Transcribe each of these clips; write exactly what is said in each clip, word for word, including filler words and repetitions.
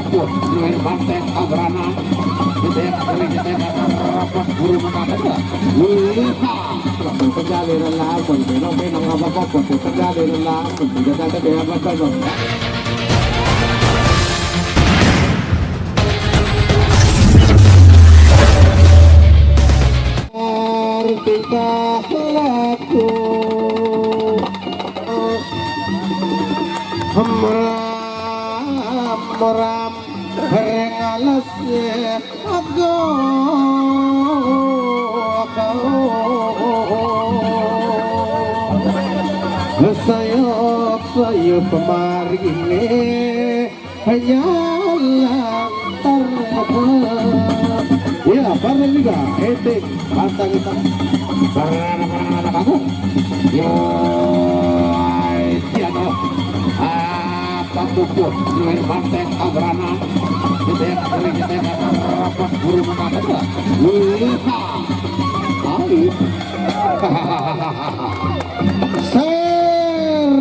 Duit banteng agranan. Kita yang sering kita yang akan rapat guru mengatakan. Wih, ha. Waktu terjadi dalam pun, belok, belok, apa, apa, waktu terjadi dalam pun, tidak ada dia, apa, apa, apa. Tingkah laku. Meram, meram, ring alas, aku, aku. Sayup, sayup, marine. Hanya lantar. Ya, para juga, etik, bantang hitam. Para anak-anak aku. Yo, ai, tiada. Apa tubuh, luar banteng, abrana. Kita yang sering kita yang akan rapat guru mengatakan. Wih, ha. Ai. Ser,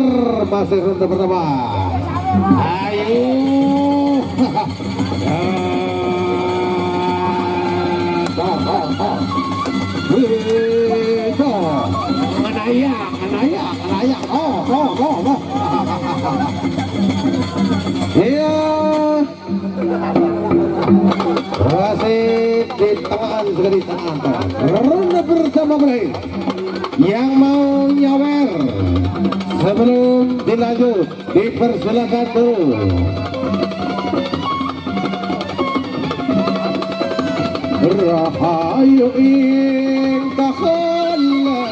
masih ronde pertama. Ayo. Ah, dah, dah, dah. Wih, dah. Ngenayak, ngenayak, ngenayak. Oh, oh, oh, oh. Iya. Wasit di tangan sekali, tangan, tangan. Ronde pertama berakhir. Yang mau nyawer, sebelum dilanjut, dipersilakan dulu. Rahayu ing kahalan,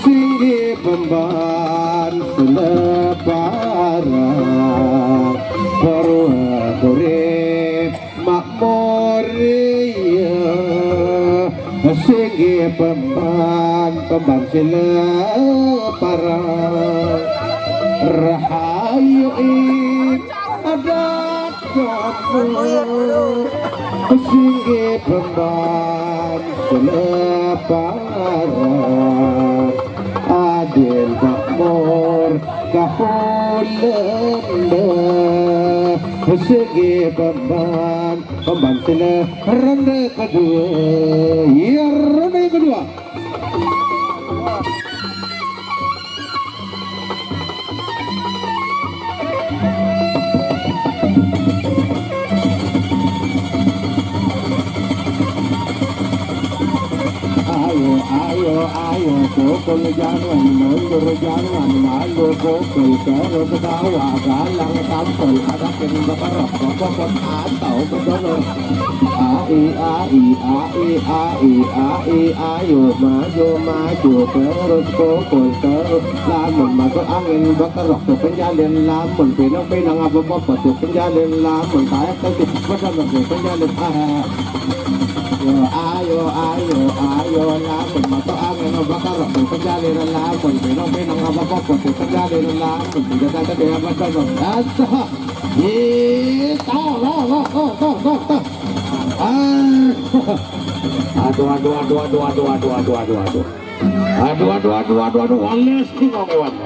singgih pemban selebaran, para urip makmur, iya, singgih pemban, pemban selebaran. Rahayu ing adat kamu, singgih pemban selebaran. Adil makmur kahulenda, singgih pemban, pemban sele. Ronde kedua. Ya, ronde yang kedua. Ayo, ayo, ayo, pukul jangan, mundur jangan, malu pukul, terus bawa galang tampol, ada kena berapa, pokok atau bedonor. Ai, ai, ai, ai, ai, ayo, maju, maju, terus pukul, terus. Lamun masuk angin, bekerok tu penjalin, lamun pinang-pinang, apa-apa tu penjalin, lamun taek tu, bedonor tu penjalin. Ah. Yo, ayo, ayo, ayo, lamun masuk angin, bekerok tu penjalin, lamun pinang-pinang, apa-apa tu penjalin, lamun tidak ada dia, bedonor. Asah. Ih, tah, tah, tah, tah, tah, tah, tah. Ah. Aduh, aduh, aduh, aduh, aduh, aduh, aduh, aduh, aduh. Aduh, aduh, aduh, aduh, aduh, wales ki ngomewat.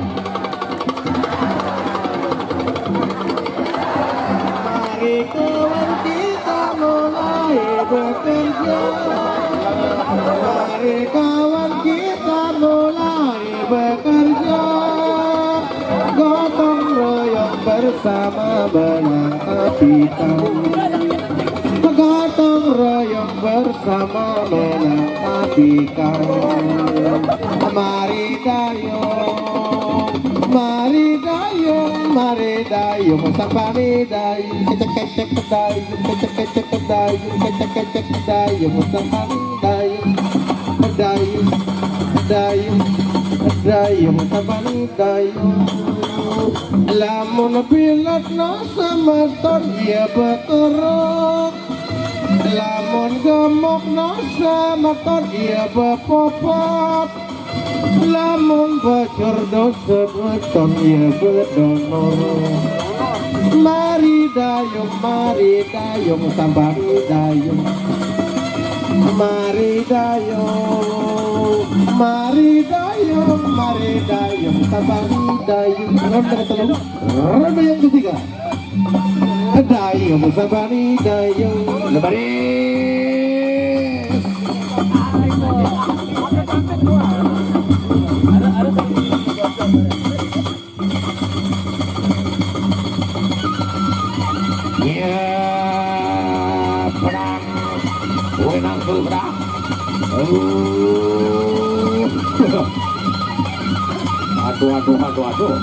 Mari kawan kita mulai bekerja. Mari kawan kita mulai bekerja. Gotong royong bersama menangkap ikan. Gotong royong bersama menangkap ikan. Mari dayung, mari dayung, mari dayung, sapani dayung, kecek kecek dayung, kecek kecek dayung, kecek kecek dayung, sapani dayung, dayung, dayung, dayung, sapani dayung. Lamun pilatna semeton, iya bekerok. Lamun gemukna semeton, iya bepopot. Lamun bocor semeton, iya bedonor. Mari dayung, mari dayung, sambari dayung. Mari dayung, mari dayung, mari dayung, sambari dayung. Ronde ketelu, ronde yang ketiga. Dayo Musabani, Dayo Lebaris. Ya, perang wenang tuh, perang. Uh. Aduh, aduh, aduh, aduh.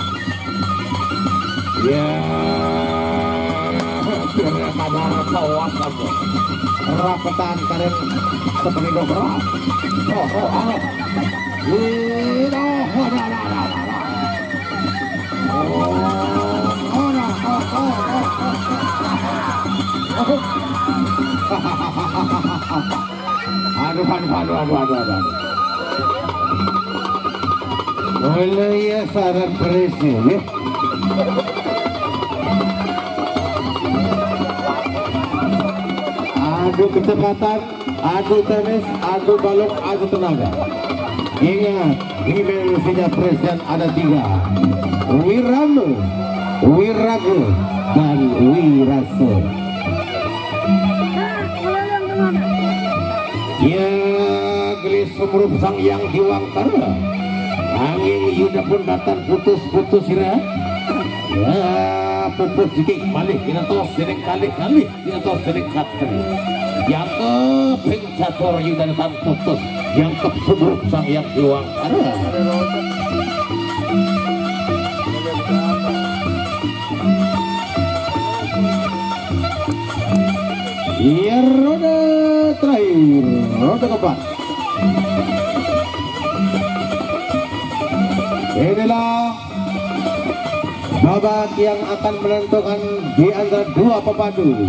Ya, kira pada kawas aku. Rapetan kalian seperti dobrak. Oh, oh, oh. Ih, oh, oh, oh, oh, oh. Oh, oh, oh, oh, oh, oh. Aduh, aduh, aduh, aduh, aduh, aduh. Mulai ya saran presnya, ya. Adu kecepatan, adu tenis, adu balok, adu tenaga. Ingat, di Indonesia presiden ada tiga. Wirame, Wirage, dan Wirase. Ya, gelis sumrup Sang Hyang Diwangkara. Anging Yuda pun datan putus-putus sira. Ya, puput jikik malih inentos dening kalih-kalih, inentos dening katri. Yang keping catur Yuda datan putus, yang kep sumrup Sang Hyang Diwangkara. Iya, roda terakhir, roda keempat. Inilah babak yang akan menentukan di antara dua pepadu.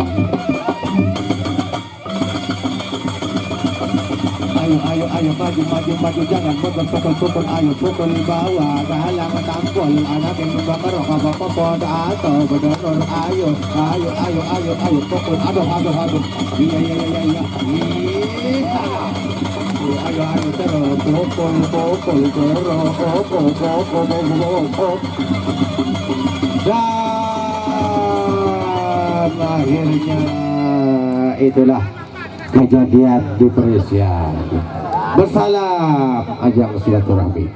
Ayo, ayo, ayo, maju, maju, maju, jangan mundur, pukul, pukul, ayo, pukul bawah, galang tampul, anak yang membakar, apa, apa, apa, atau bedonor, ayo, ayo, ayo, ayo, ayo, pukul, aduh, aduh, aduh, iya, iya, iya, iya, iya, iya, ayo, ayo, terus, pukul, pukul, terus, pukul, pukul, pukul, pukul, pukul. Dan akhirnya itulah kejadian di Persia. Bersalam ajang silaturahmi.